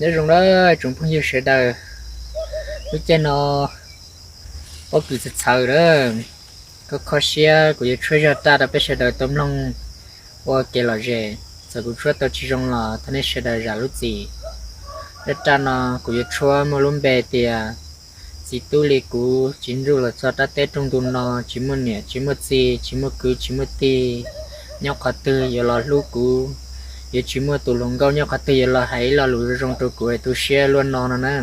Nyob zoo na tsoom phooj ywg sawv daws, lub caij no pob kws txhawv txhawv lawm, kho kho siab kuv yuav tshuab zaj raj rau peb sawv daws tau mloog ua kev lom zem. Txawm kuv tshuab tau tsis zoo los thov nej sawv daws zam lub txim. Zaj raj no kuv yuav tshuab muaj lub npe tias txiv tub li kuv tsis ntsuj los txog rab teb rooj ntu no, tsis muaj niam tsis muaj txiv, tsis muaj kwv tsis muaj tij nyob qhov twg yuav los hlub kuv, yuav tsis muaj tus hluas nkauj nyob qhov twg yuav los hais ib lo lus zoo zoo rau kuv es tu siab luaj no no na.